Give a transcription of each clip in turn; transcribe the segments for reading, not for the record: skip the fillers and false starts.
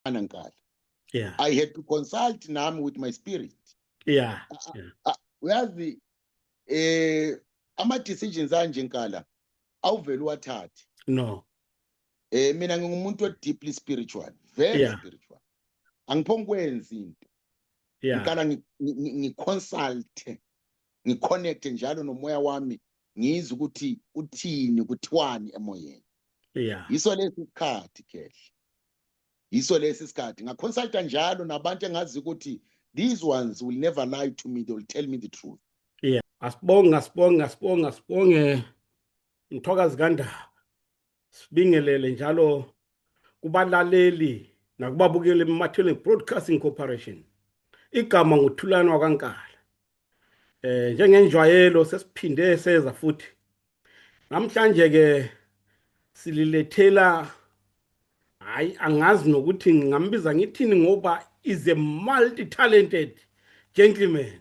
Nkala. Yeah. I had to consult nami with my spirit. Yeah. Uyazi ama decisions anje Nkala awuveli wathathe. No. Mina ngingumuntu deeply spiritual, very spiritual. Angiphongi kwenza into. Ngikala ngiconsult, ngiconnect njalo nomoya wami ngizwe ukuthi uthini kuthiwani emoyeni. Yeah. Yiso lesikhathi Kehle. Yiso lesikhathi ngaconsulta njalo nabantu engazi ukuthi these ones will never lie to me, they will tell me the truth. Yeah. Asibonge Mthokazi kaNdaba. Sibingelele njalo kubalaleli nakubabukeli eMathele Broadcasting Corporation. Igama nguThulani wakwaNkala. Njengenjwayelo sesiphinde seza futhi. Namhlanje ke sililethela angazi nokuthi ngingambiza ngithini ngoba is a multi-talented gentleman.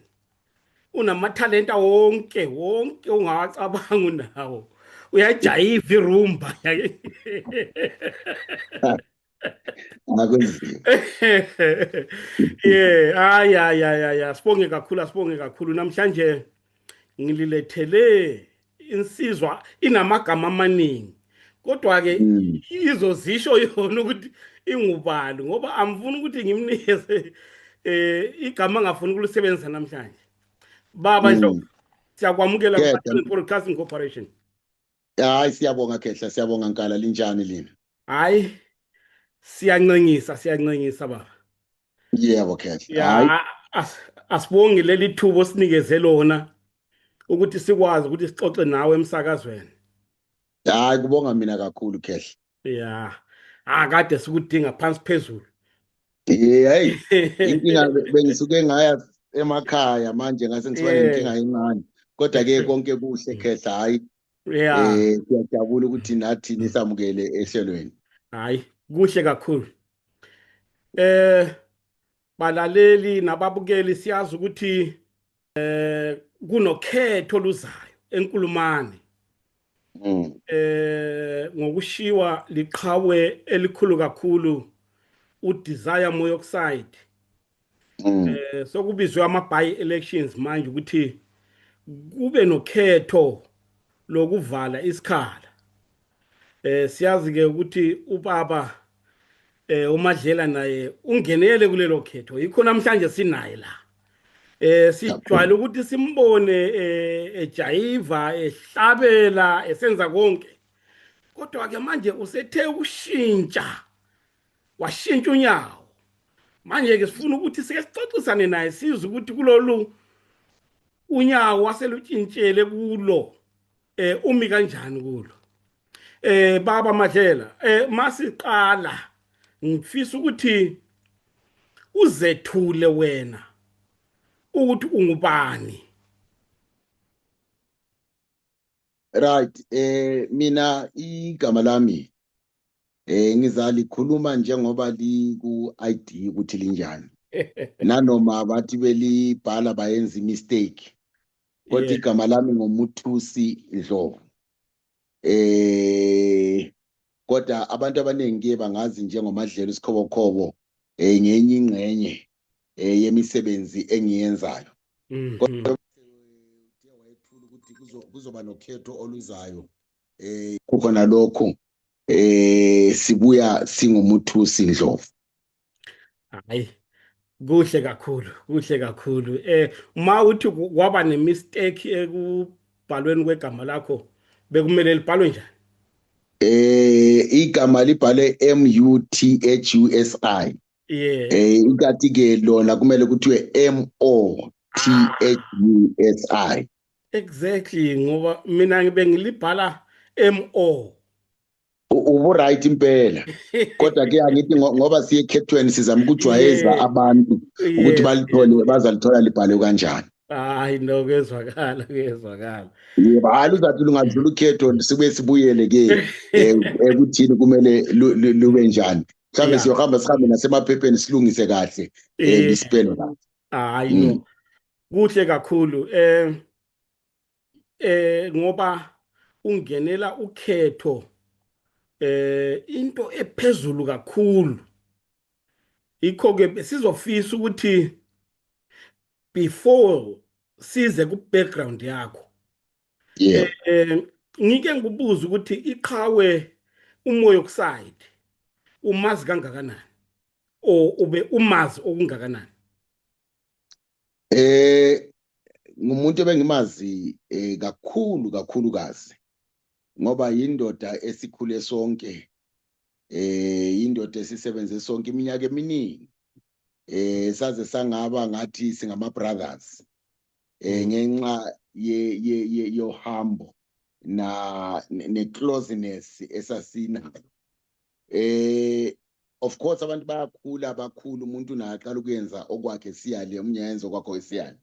Unamathalenta wonke ungawacabanga unawo. Uyajayiva irumba. Yeah. Sibonge kakhulu namhlanje ngililethele insizwa inamagama amaningi. Kodwa ke izozisho yona ukuthi ingubani ngoba amfuni ukuthi ngimnikeze igama ngafuni ukulisebenzisa namhlanje. Baba Ndlovu siyakwamukela ku Broadcasting Corporation. Hayi siyabonga Khehla, siyabonga Nkala, linjani lina? Hayi siyancenyisa baba. Yebo Khehla. Hayi asibonge leli thubo osinikeze lona ukuthi sikwazi ukuthi sixoxe nawe emsakazweni. Hayi kubonga mina kakhulu Khehla. Yeah. Kade sikudinga phansi phezulu. Hey, inkinga bengisuke ngaya emakhaya manje ngase ngisiba nenkinga encane. Kodwa ke konke kuhle Khehla, hayi. Siyajabula ukuthi nathi nisamukele ehlelweni. Hayi, kuhle kakhulu. Balaleli nababukeli siyazi ukuthi kunokhetho luzayo eNkulumane. Ngokushiwa liqhawe elikhulu kakhulu uDesire Moyoxide. Sokubizwe ama-by elections manje ukuthi kube nokhetho lokuvala isikhala. Siyazi ke ukuthi ubaba uMadlela naye ungenele kulelo khetho. Yikho namhlanje sinaye la. Sijwayele ukuthi simbone ejayiva, ehlabela, esenza konke. Kodwa ke manje usethe ukushintsha. Washintsha unyawo. Manje ke sifuna ukuthi sike sixoxisane naye sizwe ukuthi kulolu unyawo waselutshintshele kulo umi kanjani kulo. Baba Madlela, masiqala ngifisa ukuthi uzethule wena ukuthi ungubani. Right, mina igama lami ngizalikhuluma njengoba liku ID ukuthi linjani. Nanoma bathi belibhala bayenza mistake. Kodwa igama lami ngoMuthusi Ndlovu. Kodwa abantu abaningi bangazi njengoMadlela uSikhobokhobo ngenye ingxenye yemisebenzi engiyenzayo. Kodwa wayethula ukuthi kuzoba nokhetho oluzayo. Kukhona lokho sibuya singuMuthusi Ndlovu. Hayi kuhle kakhulu. Uma uthi kwaba nemistake ekubhalweni kwegama lakho bekumele libhalwe njani? Igama libhale MUTHUSI. Ikati ke lona kumele kuthiwe MOTHUSI. Exactly, ngoba mina ngibe ngilibhala MO. Ubu right impela. Kodwa ke angithi ngoba siyekhethweni sizama ukujwayeza abantu ukuthi balithole bazalithola libhale kanjani. Hayi no kezwakala. Yebo, hayi uzathi lungadlula ukhetho sibe sibuyele ke ekuthini kumele lube njani. Mhlawumbe sihambe nasemaphepheni silungise kahle lisipelo kahle. Hayi no. Kuhle kakhulu. Ngoba ungenela ukhetho into ephezulu kakhulu Ikho ke sizofisa ukuthi before size ku background yakho yebo. ngike ngibuza ukuthi iqhawe uMoyokuside umazi kangakanani ube umazi okungakanani? Ngumuntu ebengimazi kakhulukazi ngoba yindoda esikhule sonke, yindoda esisebenze sonke iminyaka eminingi, saze sangaba ngathi singama brothers, ngenxa yohambo ne closeness esasinayo. Of course abantu bayakhula umuntu naye aqala ukuyenza okwakhe siyale, omunye yenza okwakhe siyale,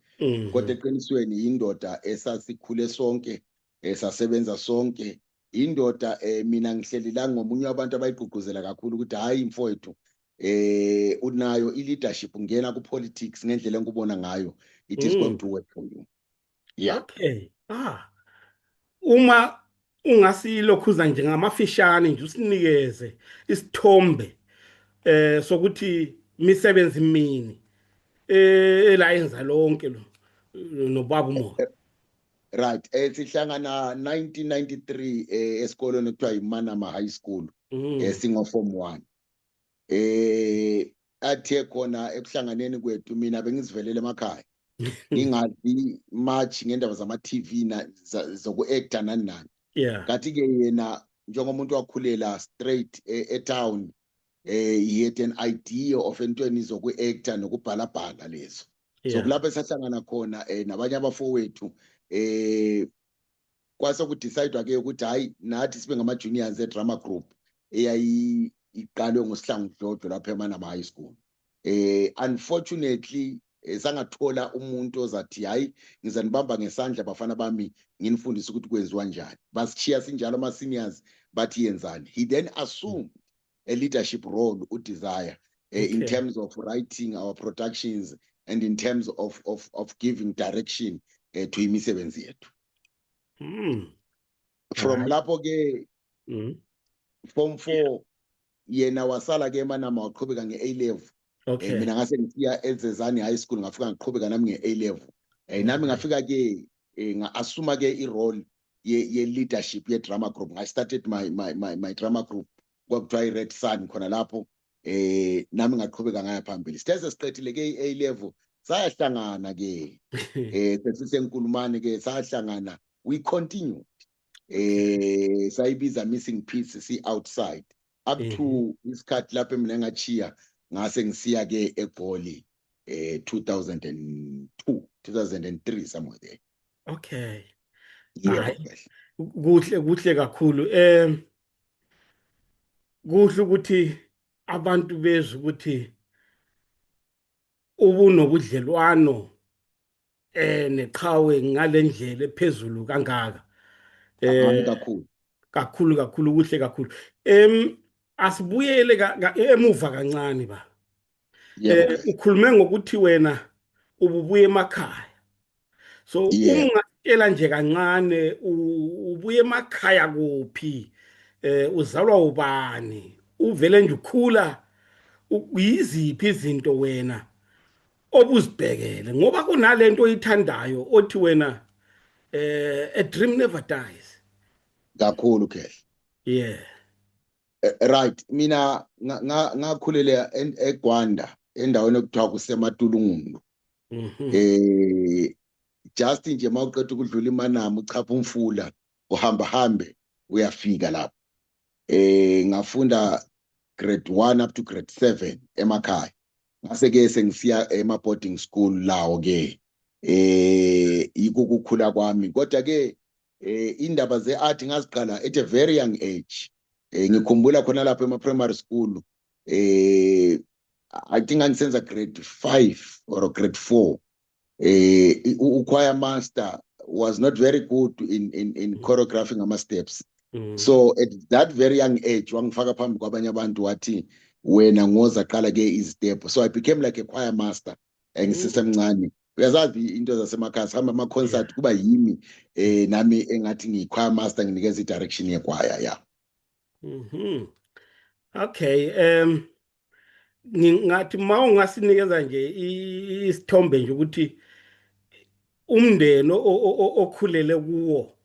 kodwa eqinisweni yindoda esasikhule sonke, esasebenza sonke, indoda mina ngihleli la ngomunye wabantu abayigqugquzela kakhulu ukuthi hayi mfowethu, unayo i-leadership, ngena ku-politics ngendlela engikubona ngayo, it is going to work for you. Yeah. Okay. Uma ungasilokhuza nje ngamafishane nje usinikeze isithombe sokuthi imisebenzi mini la yenza lonke lo nobaba uMoyo. Right, sihlangana 1993 esikoleni ekuthiwa iManama High School, singo form 1. Athe khona ekuhlanganeni kwethu mina bengizivelele emakhaya ngingazi much ngendaba zama TV zoku actor nani. Kathi ke yena njengomuntu wakhulela straight etown, he had an idea of entweni zoku actor nokubhalabhala lezo. So kulapho esahlangana khona nabanye abafowethu, kwase kudecide ke ukuthi hayi nathi sibe ngama juniors e drama group eyayiqalwe ngoSihlangu Dlodlo lapha eManama High School. Unfortunately sangathola umuntu ozathi hayi ngizanibamba ngesandla bafana bami nginifundisa ukuthi kwenziwa njani, basichiya sinjalo ama seniors bathi yenzani. He then assumed a leadership role uDesire, in terms of writing our productions and in terms of giving direction to imisebenzi yethu. From lapho ke form 4 yena wasala ke eManama waqhubeka nge-A level. Mina ngase ngisiya eZezani High School ngafika ngiqhubeka nami nge-A level. Nami ngafika ke nga-assume ke i-role ye leadership ye drama group. I started my drama group kwakuthiwa i-Red Sun khona lapho, nami ngaqhubeka ngaya phambili. Sithe siqedile ke i-A level sayahlangana ke sesisenkulumane ke sahlangana, we continued, sayibiza missing piece si outside up to isikhathi lapho mina ngachiya ngase ngisiya ke eGoli 2002 2003 somewhere there. Okay. Yeah. Kuhle kakhulu. Kuhle ukuthi abantu bezwe ukuthi ubunobudlelwano neqhawe ngalendlela ephezulu kangaka. Kakhulu kuhle kakhulu. Asibuyele emuva kancane ba. Ukhulume ngokuthi wena ububuye emakhaya. So ungatshela nje kancane ubuye emakhaya kuphi? Uzalwa ubani? Uvele nje ukhula uyiziphi izinto wena obuzibhekele, ngoba kunalento oyithandayo othi wena a dream never dies. Kakhulu ke. Yeah. Right, mina ngakhulela eGwanda endaweni okuthiwa kuseMatulungu. Just nje mawuqeda ukudlula iManama uchapha umfula uhamba hambe uyafika lapho. Ngafunda grade 1 up to grade 7 emakhaya. Ngase ke sengisiya boarding school lawo ke ikukukhula kwami, kodwa ke indaba ze-art ngaziqala at a very young age. Ngikhumbula khona lapho primary school, I think angisenza grade 5 or grade 4. Choir master was not very good in choreographing ama steps. So at that very young age wangifaka phambi kwabanye abantu wathi wena ngoza qala ke izitep. So I became like a choir master ngisesemncane. Uyazazi into zasemakhaya sihamba ama concert kuba yimi nami engathi ngiyi-choir master nginikeza i-direction ye-choir. Yeah. Okay. ngingathi mawungasinikeza nje isithombe nje ukuthi umndeni okhulele kuwo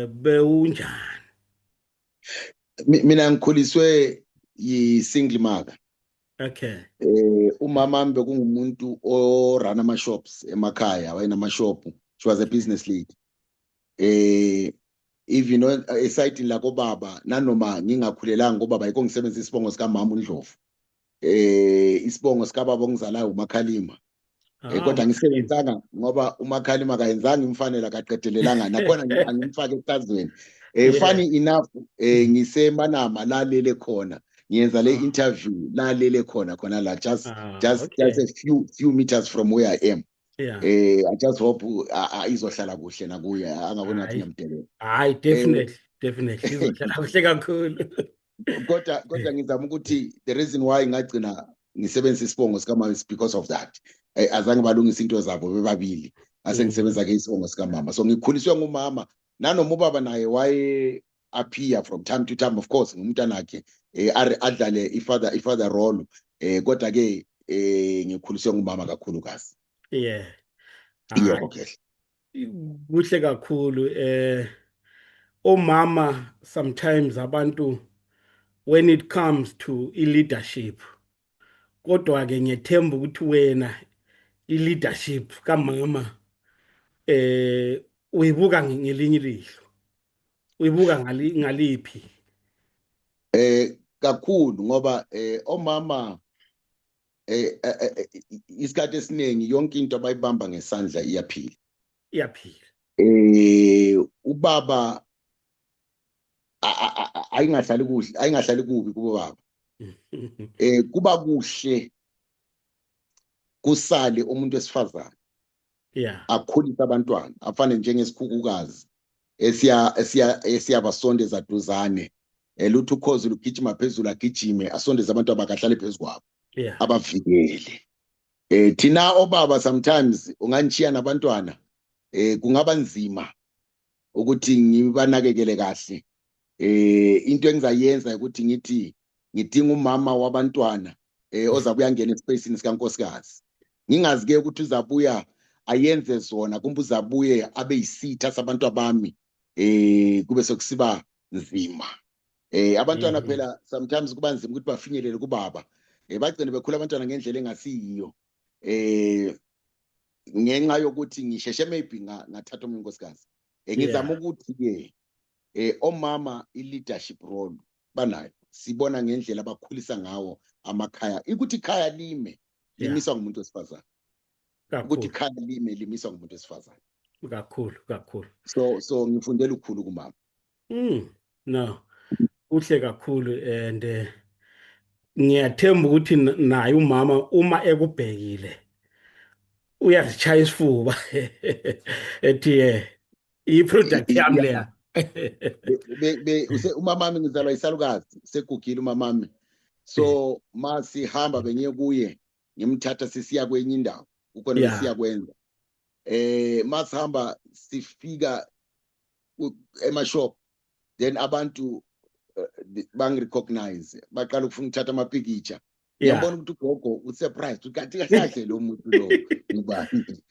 bewunjani. Mina ngikhuliswe yi-single mother. Okay. Umama wami bekungumuntu run ama-shops emakhaya, wayenama-shop. She was a business lady. Even esayidini lako baba, nanoma ngingakhulelanga ngobaba yiko ngisebenzisa isibongo sikaMama uNdlovu. Isibongo sikababa ongizalayo uMakhalima. Kodwa ngisebenzanga ngoba uMakhalima kayenzanga imfanelo akaqedelelanga nakhona ngimfake esitazweni. Funny enough, ngiseManama lalele khona ngiyenza le interview lalele khona la just a few meters from where I am. I just hope izohlala kuhle nakuye angabona ngathi ngiyamdelela. Hayi, definitely izohlala kuhle kakhulu. Kodwa ngizama ukuthi the reason why ngagcina ngisebenzisa isibongo sikamama is because of that. Azange balungisa into zabo bebabili ase ngisebenza ke isibongo sikamama, so ngikhuliswe ngumama nanoma ubaba naye waye appear from time to time, of course ngumntana wakhe adlale i-father role, kodwa ke ngikhuliswe ngumama kakhulukazi. Yeah. Okay. Kuhle kakhulu. Omama sometimes abantu when it comes to leadership, kodwa ke ngiyethemba ukuthi wena i-leadership kamama uyibuka ngelinye ilihlo, uyibuka ngaliphi? Kakhulu ngoba omama isikhathi esiningi yonke into abayibamba ngesandla iyaphila. Ubaba ayingahlali kubi kubo baba. Kuba kuhle kusale umuntu wesifazane akhulisa abantwana afane njengesikhukukazi esiyabasondeza duzane, lutho ukhozi lugijima phezulu agijime asondeze abantu abakahlale phezulu kwabo, abavikele. Thina obaba sometimes unganitshiya nabantwana, kungaba nzima ukuthi ngibanakekele kahle. Into engizayenza ukuthi ngithi ngidinga umama wabantwana ozabuya ngena espacini sikankosikazi, ngingazi ke ukuthi uzabuya ayenze zona kumbe uzabuye abe yisitha sabantu abami, kube sokusiba nzima. Abantwana phela sometimes kuba nzima ukuthi bafinyelele kubaba, bagcine bekhula abantwana ngendlela engasiyiyo, ngenxa yokuthi ngisheshe maybe ngathatha omunye unkosikazi. Ngizama ukuthi ke omama i-leadership role banayo, sibona ngendlela abakhulisa ngawo amakhaya, ukuthi ikhaya limiswa ngumuntu wesifazane, ukuthi ikhaya limiswa ngumuntu wesifazane. Kakhulu. So ngifundela ukukhulu kumama. No, kuhle kakhulu, and ngiyathemba ukuthi naye umama uma ekubhekile uyazitshaya isifuba ethi i-product yami leya. Umama wami ngizalwa isalukazi, segugile umama wami, so masihamba bengiye kuye ngimthatha sisiya kwenye indawo ukhona besiya kwenza. Masihamba sifika ema-shop, then abantu bangirecognize, baqala ukufuna ukuthatha amapicture. Ngiyambona ukuthi ugogo usurprised ukuthi kahle lo muntu lo ngubani.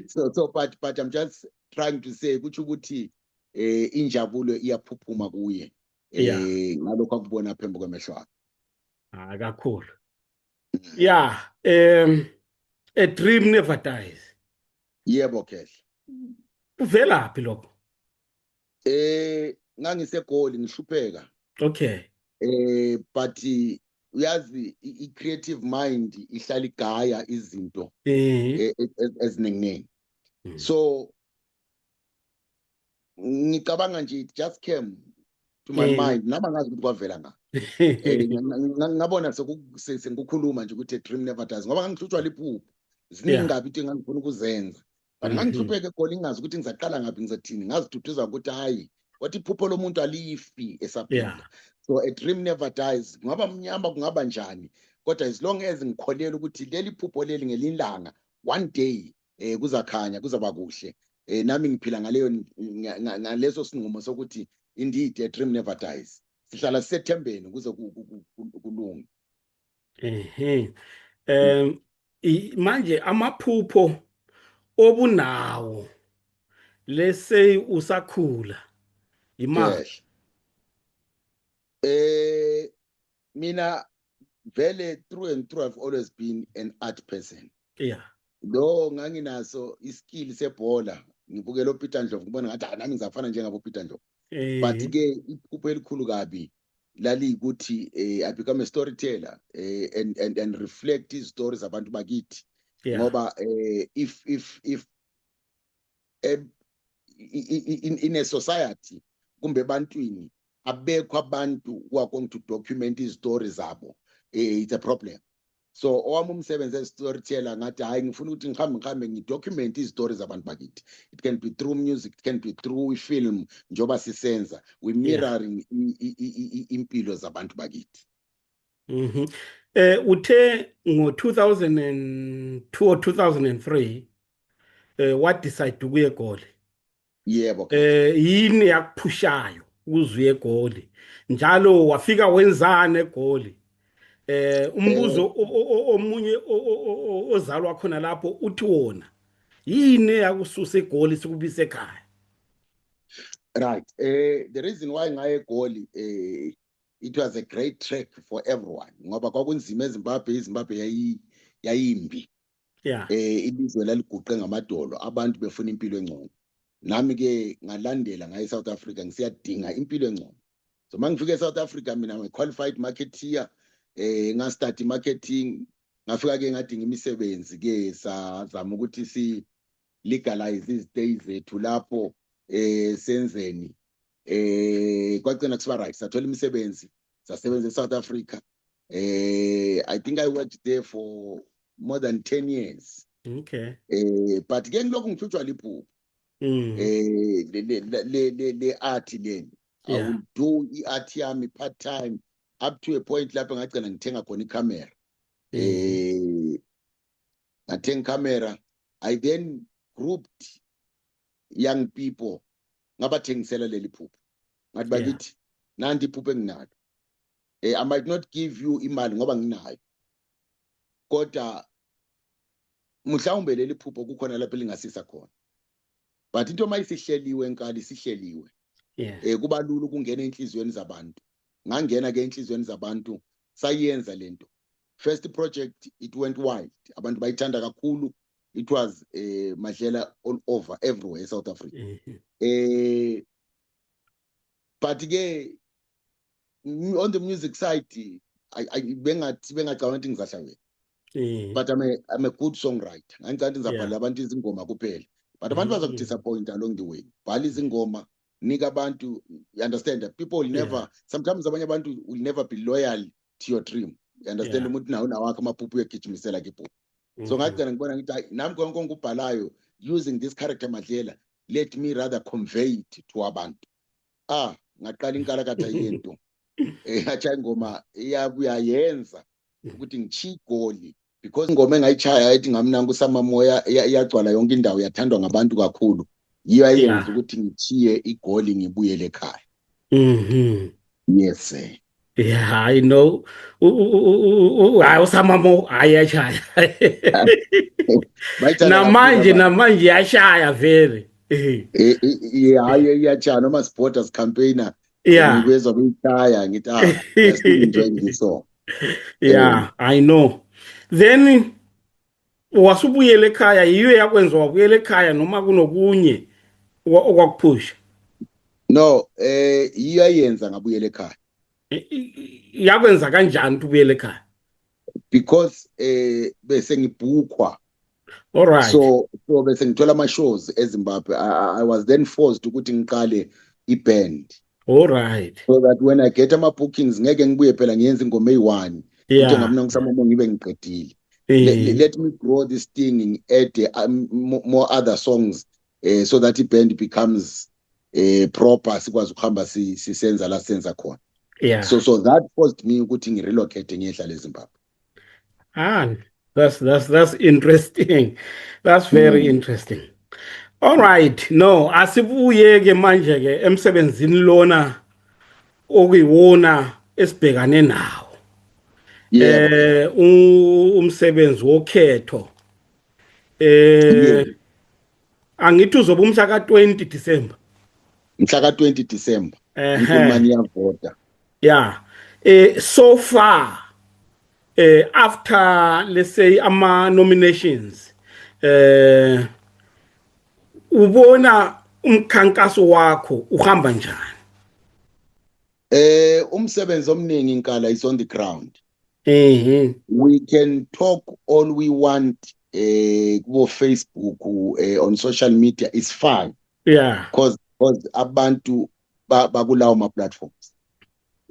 So but I'm just trying to say ukuthi injabulo iyaphuphuma kuye ngalokho akubona phembu kwamehlo akhe. Kakhulu. A dream never dies. Yebo Kehle. Uvelaphi lokho? Ngangisegoli ngihlupheka. Okay. But uyazi i-creative mind ihlala igaya izinto eziningi. So ngicabanga nje it just came to my mind, nama ngazi ukuthi kwavela nga. Ngabona sengikukhuluma nje ukuthi a dream never dies ngoba ngangihluthwa liphupho. Ziningi ngabi into engangifuna ukuzenza. But ngangihlupheka egoli ngazi ukuthi ngizaqala ngapi ngizathini, ngaziduduzwa ukuthi hayi wathi iphupho lomuntu alifi esaphila. So a dream never dies. Ngaba mnyama kungaba njani, kodwa as long as ngikholela ukuthi leli phupho leli ngelilanga one day kuzakhanya kuzaba kuhle. Nami ngiphila ngaleso sinqumo sokuthi indeed a dream never dies. Sihlala sisethembeni kuze kulunge. Manje amaphupho obunawo lese usakhula imali. Mina vele through and through I've always been an art person. Yeah. Lo nganginaso iskill sebhola ngibukela uPeter Ndlovu ngibona ngathi nami ngizafana njengabo Peter Ndlovu. But ke iphupho elikhulu kabi lali ukuthi I become a storyteller and reflect his stories abantu bakithi. Ngoba if in a society kumbe bantwini abekho abantu who are going to document his stories zabo, it's a problem. So owami umsebenzi as storyteller ngathi hayi ngifuna ukuthi ngihambe ngidocument izistories zabantu bakithi. It can be through music, it can be through film njoba sisenza we mirroring impilo zabantu bakithi. Uthe ngo 2002 or 2003 what decide ukuye eGoli? Yebo. Yini yakuphushayo uzwe eGoli? Njalo wafika wenzani eGoli? Umbuzo omunye ozalwa khona lapho uthi wona yini yakususa eGoli sikubise ekhaya? Right. The reason why ngaye eGoli it was a great trek for everyone ngoba kwakunzima eZimbabwe yayimbi. Ilizwe laliguqe ngamadolo abantu befuna impilo engcono. Nami ke ngalandela ngaye South Africa ngisiyadinga impilo engcono. So mangifika eSouth Africa mina I'm a qualified marketeer. Ngastart marketing ngafika ke ngadinga imisebenzi ke sazama ukuthi si legalize izitay zethu lapho senzeni kwagcina kusiba right sathola imisebenzi sasebenza eSouth Africa. I think I worked there for more than 10 years. Okay. But ke ngilokhu ngithutshwa liphupho. Le art leni I will do art yami part time up to a point lapho ngagcina ngithenga khona icamera. Ngathenga camera. I then grouped young people ngabathengisela leli phupho. Ngathi bakithi nanti iphupho enginalo. I might not give you imali ngoba nginayo. Kodwa mhlawumbe leli phupho kukhona lapho lingasisa khona. But into mayisihleliwe enkali sihleliwe. Kuba lula ukungena enhlizweni zabantu. Ngangena ke enhlizweni zabantu sayenza lento. First project it went wide. Abantu bayithanda kakhulu. It was Madlela all over everywhere in South Africa. But ke on the music side I bengacabanga ukuthi ngizahlangana. But I'm a good songwriter. Ngicela ngizabhala abantu izingoma kuphela. But abantu bazakudisappoint along the way. Bhala izingoma nika abantu, you understand that people will never, sometimes abanye abantu will never be loyal to your dream. You understand ukuthi nawo nawakho amaphupho uyagijimisela ke phupho. So ngagcina ngibona ngithi nami konke ngikubhalayo using this character Madlela, let me rather convey it to abantu. Ngaqala inkalakatha yento. Acha ingoma iyayenza ukuthi ngichi iGoli because ingoma engayichaya ethi ngamnanga usamamoya iyagcwala yonke indawo yathandwa ngabantu kakhulu. Iyayenza ukuthi ngichiye iGoli ngibuyele ekhaya. Yes sir. Yeah, I know. Usamamo ayashaya. Namanje yashaya vele. Iyachaya noma supporters campaigner. Ngibezwa kuyichaya ngithi let's enjoy this song. I know. Then wasubuyele ekhaya yiyo yakwenza wabuyele ekhaya noma kunokunye okwakuphusha? No, iyayenza ngabuyele ekhaya. Yakwenza kanjani ubuyele ekhaya? Because bese ngibhukwa. All right. So bese ngithola ama shows eZimbabwe. I was then forced ukuthi ngiqale iband. All right. So that when I get ama bookings ngeke ngibuye phela ngiyenza ingoma eyi1 ukuthi ngamna ngisamamo ngibe ngiqedile. Let me grow this thing and add more other songs so that the band becomes proper sikwazi ukuhamba sisenza la senza khona. So that forced me ukuthi ngirelocate ngiyehlala eZimbabwe. That's interesting. That's very interesting. All right. No, asibuye ke manje ke emsebenzini lona okuyiwona esibhekane nawo. yebo umsebenzi wokhetho yebo angithi uzoba umhla ka-20 December. mhla ka-20 December Ehe, iNkulumane iyavota. yeah. So far, after, let's say, ama nominations, ubona umkhankaso wakho uhamba njani? Umsebenzi omningi Nkala is on the ground. Mhm. We can talk all we want kubo Facebook on social media is fine Yeah. because abantu bakulawo ma platforms,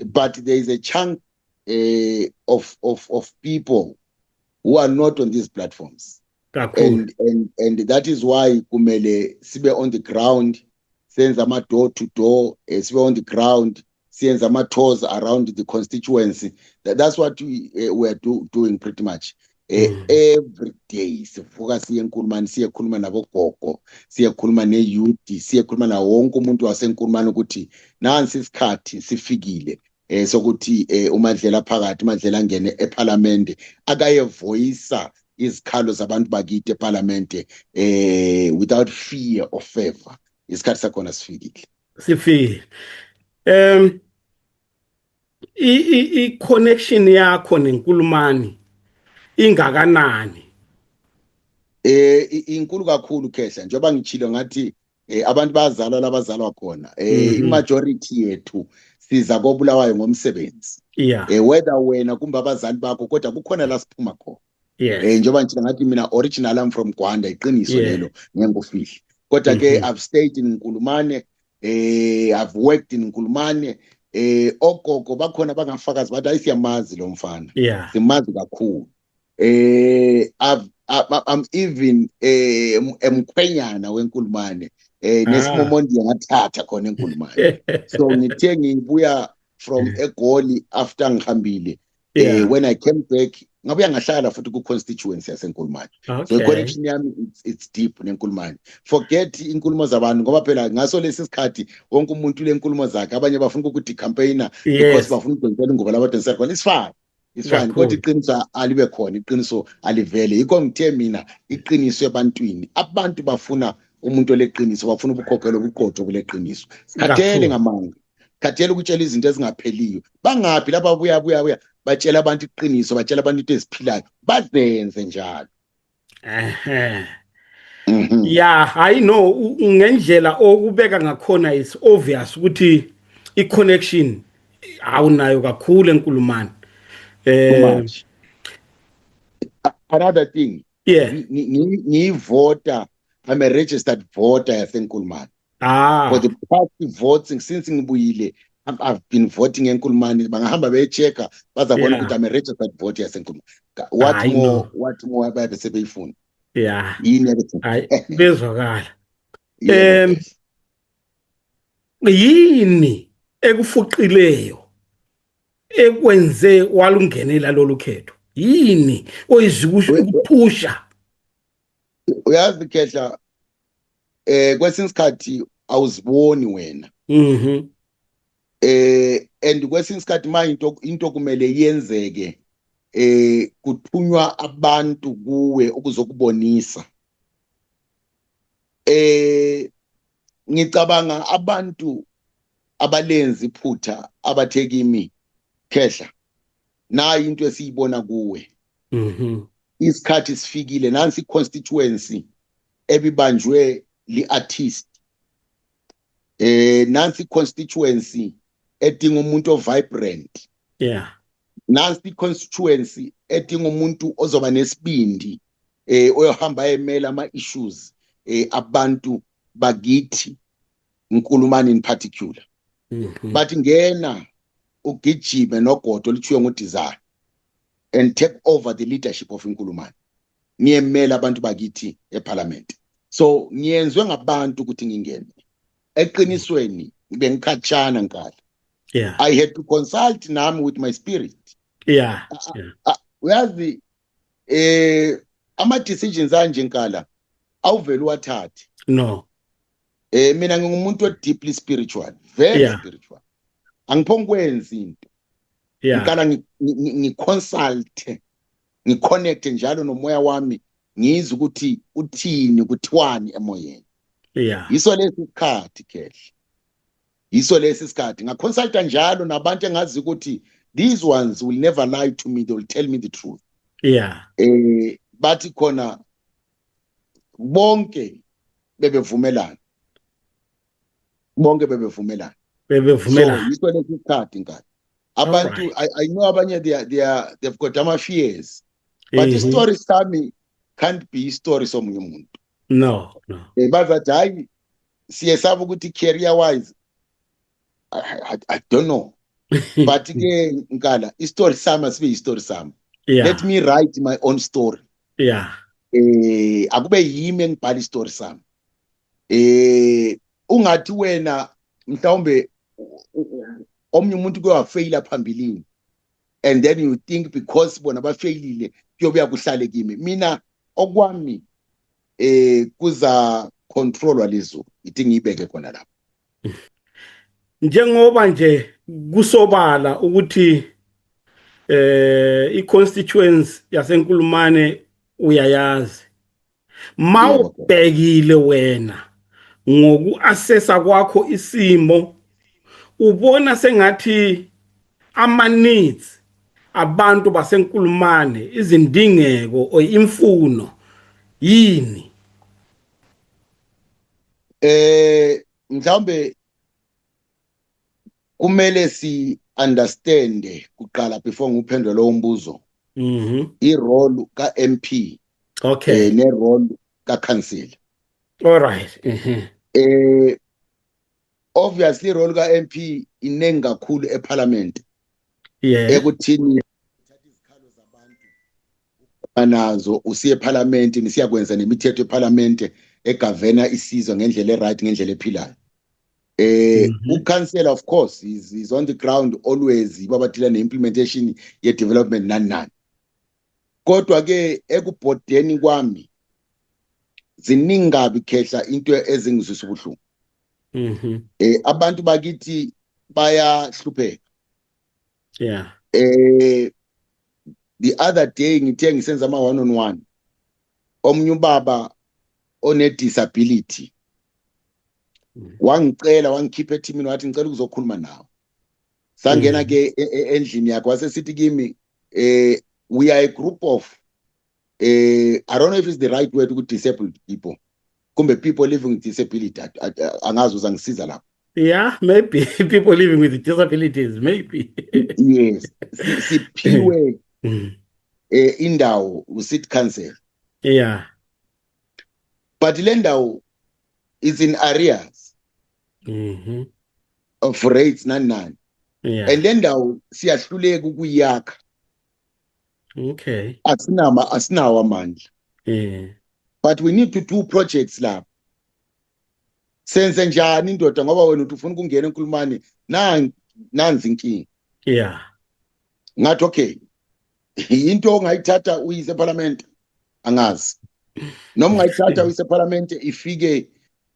but there is a chunk of people who are not on these platforms, Kakhulu. and that is why kumele sibe on the ground, senze ama door to door, sibe on the ground, senze ama tours around the constituency. That's what we are doing pretty much. Every day sivuka siye eNkulumane, siyekhuluma nabogogo, siyekhuluma neyouth, siyekhuluma nawo wonke umuntu waseNkulumane ukuthi nansi isikhathi sifikile sokuthi uMandlela phakathi, uMandlela angene eParliament akayevoyisa izikhalo zabantu bakithi eParliament without fear or favor. Isikhathi sakhona sifikile. Sifile. I connection yakho neNkulumane ingakanani? Inkulu kakhulu Khehla, njengoba ngichilo ngathi abantu bazalwa labazalwa khona. Imajority yethu siza kobulawayo ngomsebenzi. Yeah. Whether wena kumbe abazali bakho kodwa kukhona la siphuma khona. Yes. Njengoba ngichilo ngathi mina original I'm from Gwanda, iqiniso lelo ngengofihli. Kodwa ke I've stayed in Nkulumane, I've worked in Nkulumane. Ogogo bakhona bangafakazi bathi ayisiyamazi lo mfana. Yeah. Simazi kakhulu. I'm even emkhwenyana weNkulumane, nesimomondi ngathatha khona eNkulumane. So ngithe ngibuya from eGoli after ngihambile, when I came back ngabuya ngahlala futhi ku constituency yaseNkulumane. So connection yami it's deep neNkulumane. Forget inkulumo zabantu ngoba phela ngaso lesi sikhathi wonke umuntu lenkulumo zakhe, abanye bafuna ukuthi campaigner because bafuna ukudonsela ingoba labadonsela khona. It's fine. It's fine, kodwa iqiniso alibe khona, iqiniso alivele. Yikho ngithe mina iqiniso ebantwini, abantu bafuna umuntu oleqiniso, bafuna ubukhokhelo obuqotho kuleqiniso. Sikhathele ngamanga, khathele ukutshela izinto ezingapheliyo. Bangaphi lapha buya batshela abantu iqiniso, batshela abantu into eziphilayo, bazenze njalo. Yeah, I know ngendlela okubeka ngakhona is obvious ukuthi I connection awunayo kakhulu eNkulumane. Another thing, voter, I'm a registered voter yaseNkulumane. For the past votes since ngibuyile, I've been voting eNkulumane. Bangahamba beyechecka bazabona ukuthi I'm a registered voter yaseNkulumane. What more ababe sebeyifuna? Yeah. Yini bezwakala. Yini ekufuqileyo ekwenze walungenela lolu khetho? Yini oyizikuphusha? Uyazi Khehla, kwesinye isikhathi awuziboni wena. And kwesinye isikhathi manje into kumele yenzeke, kuthunywa abantu kuwe ukuzokubonisa. Ngicabanga abantu abalenzi iphutha abathe kimi Khehla, nayi into esiyibona kuwe. Isikhathi sifikile, nansi constituency ebibanjwe li-artist. Nansi constituency edinga umuntu vibrant. Yeah. Nansi constituency edinga umuntu ozoba nesibindi, oyohamba emela ama issues abantu bakithi Nkulumane in particular. But ngena ugijime nogodo lithiwe nguDesire and take over the leadership of Nkulumane. Ngiyemela abantu bakithi eParliament. So ngiyenzwe ngabantu ukuthi ngingene. Eqinisweni bengikhatshana Nkala. Yeah. I had to consult nami with my spirit. Yeah. Uyazi ama decisions anje Nkala awuvela wathathe. No. Mina ngingumuntu deeply spiritual, very spiritual. Angiphongikwenza into. ngiqala ngiconsult ngiconnect njalo nomoya wami ngizwe ukuthi uthini kuthiwani emoyeni. Yiso lesikhathi kehle, yiso lesikhathi ngaconsulta njalo nabantu engazi ukuthi these ones will never lie to me, they will tell me the truth. Bathi khona bonke bebevumelana, bonke bebevumelana, so yiso lesikhathi ngani abantu. I know abanye they've got ama fears, but the story sami can't be story somunye umuntu. No. Bazathi hayi siyesaba ukuthi career wise I don't know. But ke nkala istory sami asibe istory sami. Let me write my own story. Akube yimi engibhala istory sami. Ungathi wena mhlawumbe omnye umuntu kuyafaila phambilini and then you think because bona bafailile kuyobuya kuhlale kimi. Mina okwami kuza controlwa lezo ithi ngibeke khona lapha. Njengoba nje kusobala ukuthi i-constituency yaseNkulumane uyayazi, mawubhekile wena ngoku-assessa kwakho isimo ubona sengathi ama-needs abantu baseNkulumane, izindingeko or imfuno yini? Mhlawumbe kumele si understand kuqala before nguphendula lo mbuzo i-role ka MP ne role ka council. All right. Obviously role ka MP inengi kakhulu eParliament. Ekuthini izikhalo zabantu anazo usiye eParliament nisiya kwenza nemithetho eParliament egavena isizwe ngendlela eright ngendlela ephilayo. Council of course is on the ground always babathila ne-implementation ye-development nani. Kodwa ke ekubhodeni kwami ziningabi khehla into ezingizwisa ubuhlungu. Abantu bakithi bayahlupheka. The other day ngithe ngisenza ama one on one omnye ubaba one disability wangicela wangikhipha ethimini wathi ngicela ukuzokhuluma nawe. Sangena ke endlini yakhe wasesithi kimi we are a group of I don't know if it's the right word ukuthi disabled people kumbe people living with disability. Angazi uzangisiza lapho. Maybe people living with disabilities, maybe. Yes, siphiwe indawo usit council. But le ndawo is in areas of rates nani. And le ndawo siyahluleka ukuyakha. Asinawo amandla. But we need to do projects lapho. Senze njani indoda ngoba wena uthi ufuna ukungena eNkulumane nanzi inkinga. Ngathi okay, into ongayithatha uyise eParliament angazi. Noma ungayithatha uyise eParliament ifike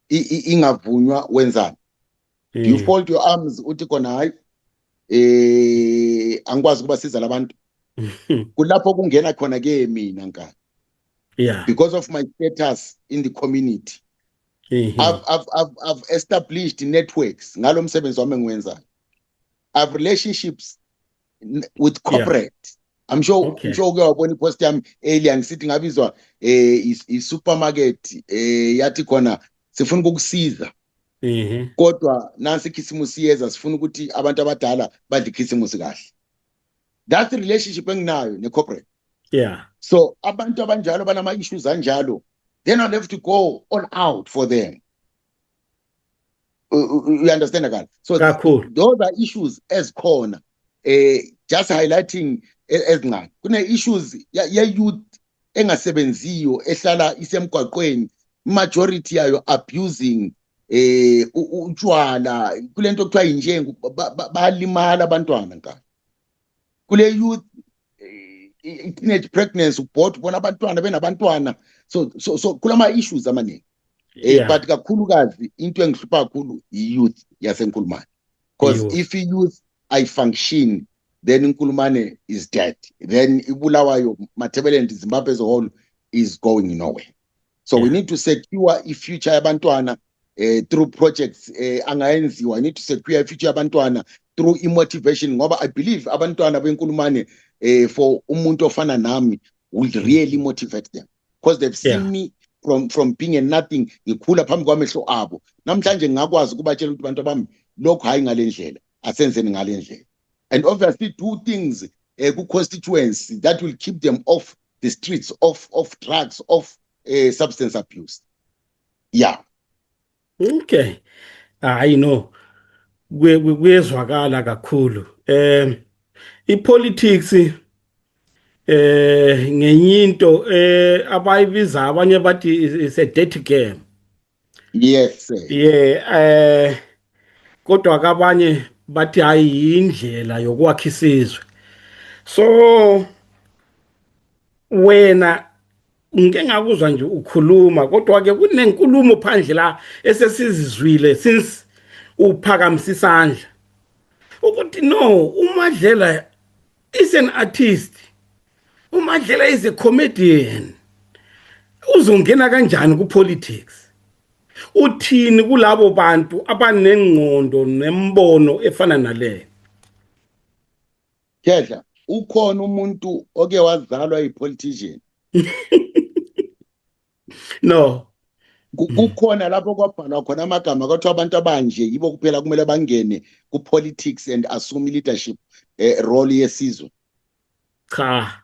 ingavunywa wenzani. You fold your arms uthi khona hayi angikwazi kubasiza labantu. Kulapho kungena khona ke mina nkani. Because of my status in the community. I've established networks ngalo msebenzi wami engiwenzayo. I've relationships with corporate. I'm sure ukuyabona ipost yami earlier ngisithi ngabizwa i-supermarket yathi khona sifuna ukukusiza. Kodwa nansi ikhisimusi yeza sifuna ukuthi abantu abadala badle ikhisimusi kahle. That's the relationship enginayo ne-corporate. So abantu abanjalo banama issues anjalo, they don't have to go all out for them. You understand that? So those are issues ezikhona. Just highlighting ezincane. Kune issues ya youth engasebenziyo ehlala isemgwaqweni, majority yayo abusing utshwala, kulento okuthiwa injengo balimala abantwana nkani. Kule youth teenage pregnancy ubhot bona abantwana benabantwana, so kulama issues amaningi. But kakhulukazi into engihlupha kakhulu youth yaseNkulumane, because if youth I function then Nkulumane is dead. Then Ibulawayo, Matabeleland, Zimbabwe as a whole is going nowhere. So we need to secure a future yabantwana through projects angayenziwa. I need to secure a future yabantwana through motivation. Ngoba I believe abantwana beNkulumane for umuntu ofana nami will really motivate them because they've seen me from being a nothing ngikhula phambi kwamehlo abo. Namhlanje ngakwazi ukubatshela ukuthi abantu bami lokho hayi ngale ndlela asenzeni ngale ndlela. And obviously do things ku constituency that will keep them off the streets, off drugs, off substance abuse. Yeah. Okay. You know, kuyezwakala kakhulu. I-politics ngenye into abayibiza abanye bathi is a dirty game. Yes sir. Yeah, kodwa kabanye bathi hayi indlela yokwakha isizwe. So wena ngike ngakuzwa nje ukhuluma kodwa ke kunenkulumo phandle la esesizizwile since uphakamisa isandla ukuthi no, uMadlela is an artist, uMadlela is a comedian. Uzongena kanjani ku politics? Uthini kulabo bantu abanengqondo nembono efana nale? Khehla, ukhona umuntu oke wazalwa yi-politician? No. Kukhona lapho kwabhalwa khona amagama kwathiwa abantu abanje yibo kuphela kumele bangene ku-politics and assume leadership role yesizwe. Cha.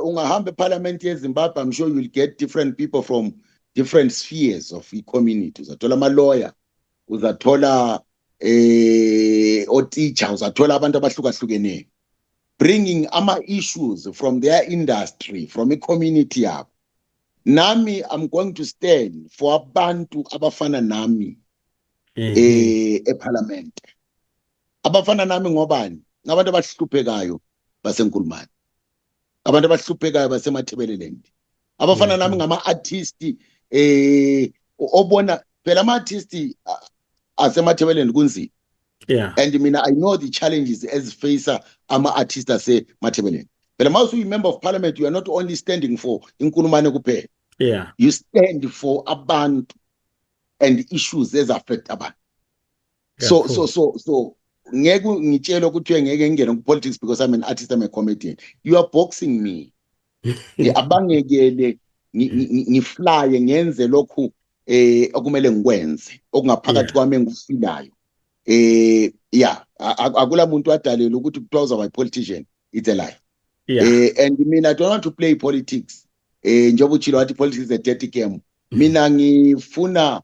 Ungahamba eParliament yeZimbabwe, I'm sure you'll get different people from different spheres of the community. Uzathola ama-lawyer, uzathola o-teacher, uzathola abantu abahlukahlukeneyo bringing ama-issues from their industry, from i-community yabo. Nami, I'm going to stand for abantu abafana nami eParliament. Abafana nami ngobani? Ngabantu abahluphekayo baseNkulumane. Abantu abahluphekayo basemathebeleland. Abafana nami ngama-artisti obona phela ama-artisti asemathebeleland kunzima. Yeah. And mina I know the challenges as face ama-artists asemathebeleland. But once you member of Parliament, you are not only standing for Nkulumane kuphela. Yeah. You stand for abantu and issues that affect abantu. So ngeke ngitshela ukuthi ngeke ngene ku politics because I'm an artist, I'm a comedian. You are boxing me. Abangekele ngifly ngenze lokhu okumele ngikwenze okungaphakathi kwami engikufilayo. Yeah, akula muntu adalela ukuthi kuthiwa uzaba politician. It's a lie. Yeah. And mina I don't want to play politics. Njengoba uchilo wathi politics is a dirty game. Mina ngifuna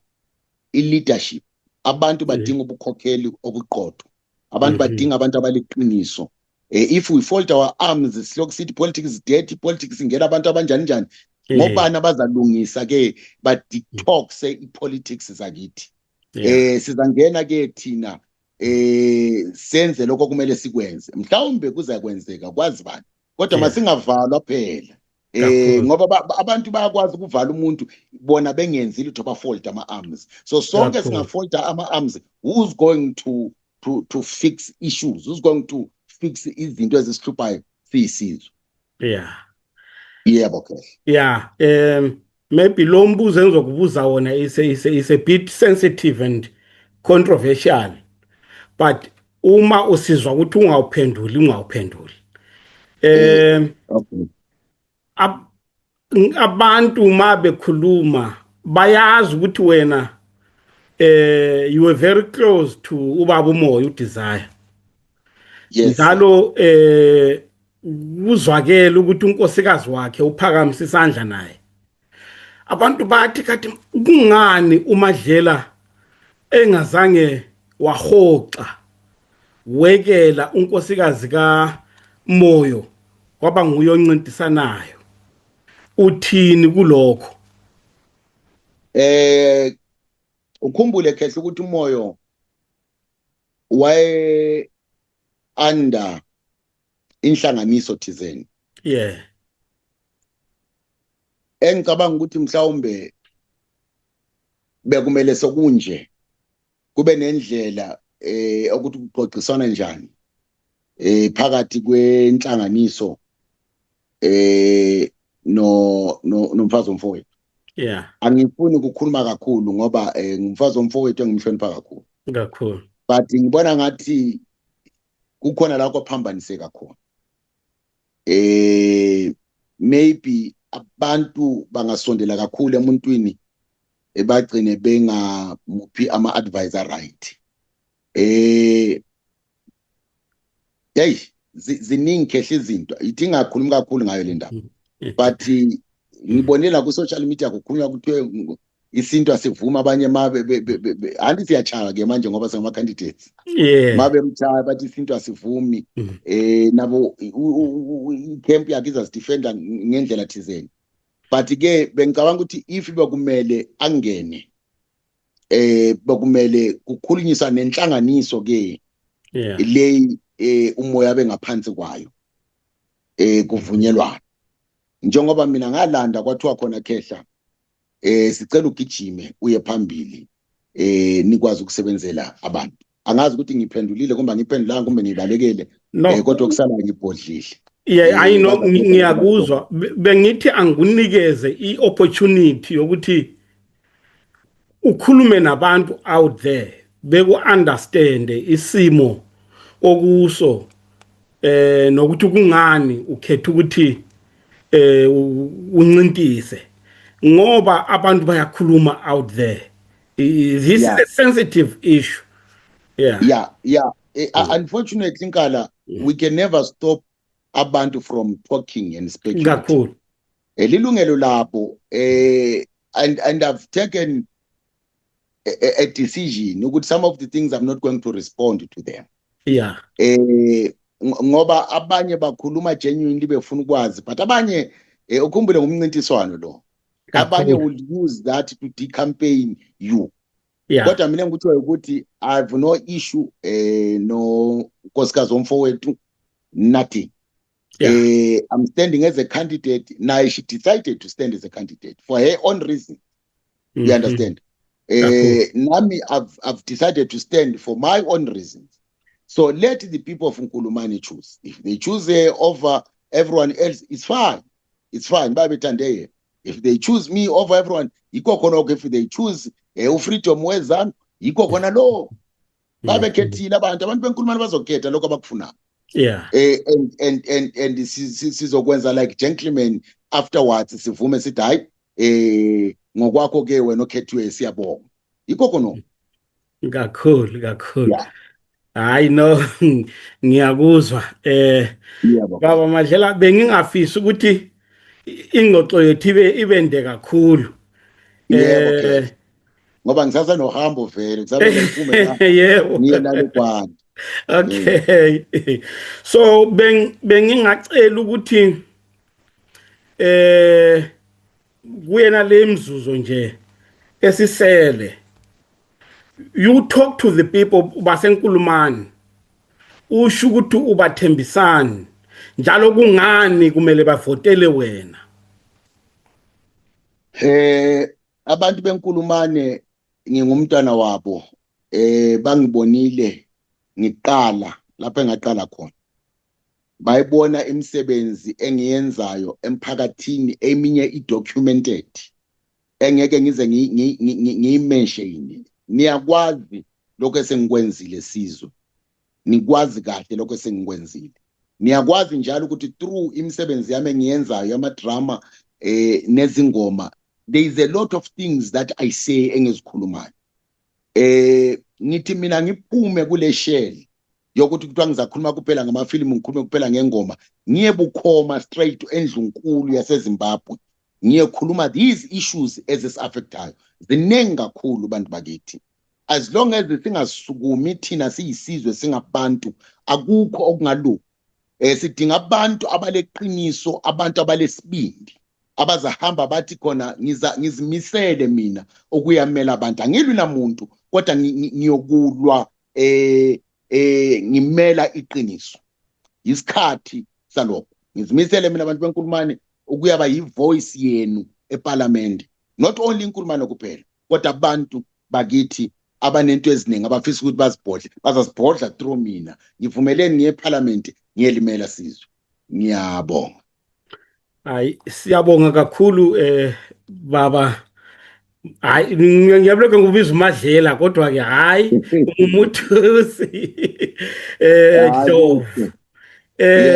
i-leadership. Abantu badinga ubukhokheli obuqotho. Abantu badinga abantu abaliqiniso. If we fold our arms, silokhu sithi politics is dirty, politics ingena abantu abanjani njani. Ngobani abazalungisa ke ba detox i-politics zakithi. Sizangena ke thina senze lokho kumele sikwenze. Mhlawumbe kuzakwenzeka kwazi bani. Kodwa masingavalwa phela. Ngoba abantu bayakwazi ukuvala umuntu bona bengenzi litho bafolda ama-arms. So sonke singafolda ama-arms, who's going to fix issues? Who's going to fix izinto ezisihluphayo siyisizwe? Yeah. Yebo ke. Yeah. Maybe lo mbuzo engizokubuza wona is a bit sensitive and controversial. But uma usizwa ukuthi ungawuphenduli. Okay. Abantu ma bekhuluma bayazi ukuthi wena you were very close to ubaba uMoyo uDesire. Yes. Njalo uzwakela ukuthi unkosikazi wakhe uphakamisa isandla naye. Abantu bathi kathi kungani uMadlela engazange wahoxa wekela unkosikazi kaMoyo kwaba nguye oncintisanayo. Uthini kulokho? Ukhumbule Khehla ukuthi uMoyo waye under inhlanganiso thizeni. Yeah. Engicabanga ukuthi mhlawumbe bekumele sokunje kube nendlela ukuthi kuxoxisana njani phakathi kwenhlanganiso nomfazi womfowethu. Yeah. Angifuni ukukhuluma kakhulu ngoba ngumfazi womfowethu engimhlonipha kakhulu. Kakhulu. But ngibona ngathi kukhona la kwaphambaniseka khona. Maybe abantu bangasondela kakhulu emuntwini bagcine bengamuphi ama-advisor right. Ziningi khehle izinto idinga kakhulu kakhulu ngayo le ndaba. But ngibonela ku social media kukhulunywa ukuthi isinto asivuma abanye mabe anti siyachaka ke manje ngoba singama candidates. Mabe mchaya bathi isinto asivumi nabo camp yakhe izasifenda ngendlela thizeni. But ke bengicabanga ukuthi if bekumele angene bekumele kukhulunyiswa nenhlanganiso ke le umoya bengaphansi kwayo kuvunyelwana. Njengoba mina ngalanda kwathiwa khona khehla sicela ugijime uye phambili nikwazi ukusebenzela abantu. Angazi ukuthi ngiphendulile kumbe ngiphendulanga kumbe ngibalekele kodwa kusala ngibhodlile. Yeah, I know ngiyakuzwa bengithi angikunikeze iopportunity yokuthi ukhulume nabantu out there beku understand isimo okuso nokuthi kungani ukhetha ukuthi uncintise ngoba abantu bayakhuluma out there. This is a sensitive issue. Unfortunately Nkala, we can never stop abantu from talking and speculating. Lilungelo labo and I've taken a decision ukuthi some of the things I'm not going to respond to them. Ngoba abanye bakhuluma genuinely befuna ukwazi but abanye ukhumbule ngumncintiswano lo. Abanye will use that to decampaign you. Kodwa mina ngikuthiwa ukuthi I have no issue no nkosikazi womfowethu nothing. I'm standing as a candidate. Now she decided to stand as a candidate for her own reason. You understand? Nami I've decided to stand for my own reasons. So let the people of Nkulumane choose. If they choose over everyone else, it's fine. It's fine. If they choose me over everyone, if they choose uFreedom Wezam, yikho khona lo. Babekhethile abantu beNkulumane bazokhetha lokho abakufuna. And sizokwenza like gentlemen afterwards sivume sithi hayi ngokwakho ke wena okhethiwe siyabonga. Yikho khona. Kakhulu. I know ngiyakuzwa baba Madlela bengingafisa ukuthi ingxoxo yethu ibende kakhulu ngoba ngisasa nohambo vele ngisabele ngiphume ngiye nalo kwana. Okay. So bengingacela ukuthi kuyena lemzuzo nje esisele you talk to the people baseNkulumane usho ukuthi ubathembisani njalo kungani kumele bavotele wena. Abantu beNkulumane ngingumntwana wabo bangibonile ngiqala lapha engaqala khona bayibona imisebenzi engiyenzayo emphakathini eminye idocumented engeke ngize ngiyimention. Niyakwazi lokho esengikwenzile sizwe, nikwazi kahle lokho esengikwenzile. Niyakwazi njalo ukuthi through imisebenzi yami engiyenzayo yamadrama nezingoma there is a lot of things that I say engizikhulumayo. Ngithi mina ngiphume kule shell yokuthi kuthiwa ngizakhuluma kuphela ngamafilimu ngikhulume kuphela ngengoma ngiye bukhoma straight endlunkulu yaseZimbabwe ngiyekhuluma these issues ezisiaffectayo ziningi kakhulu bantu bakithi. As long as singasukumi thina siyisizwe singabantu akukho okungalu. Sidinga abantu abaleqiniso, abantu abalesibindi abazahamba bathi khona ngizimisele mina ukuyamela abantu. Angilwi namuntu kodwa ngiyokulwa ngimela iqiniso. Isikhathi salokho ngizimisele mina abantu beNkulumane ukuyaba yivoice yenu eParliament. Not only iNkulumane kuphela kodwa abantu bakithi abanento eziningi abafisa ukuthi bazibhodle bazasibhodla through mina. Ngivumeleni ngiye eParliament ngiyelimela Sizwe. Ngiyabonga. Hayi siyabonga kakhulu baba. Hayi ngiyabuleka ngokubiza uMadlela kodwa ke hayi umuthusi Dlovu.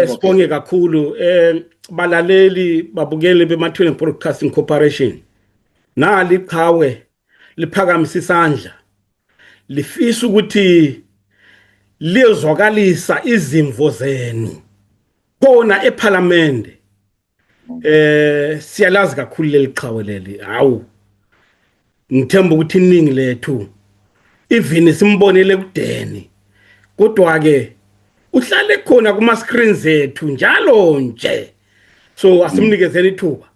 Sibonge kakhulu balaleli babukeli beMathweni Broadcasting Corporation. Nali iqhawe liphakamisa isandla. Lifisa ukuthi liyozwakalisa izimvo zenu khona eParliament. Siyalazi kakhulu leliqhawe leli. Hawu ngithemba ukuthi iningi lethu even simbonele kudeni kodwa ke uhlale khona kuma screens ethu njalo nje. So asimnikezeni ithuba.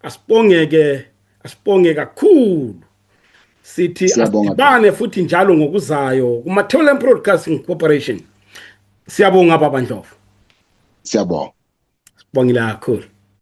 Asibonge kakhulu. Sithi asibane futhi njalo ngokuzayo kuMathweni Broadcasting Corporation. Siyabonga baba Ndlovu. Siyabonga. Sibongile kakhulu.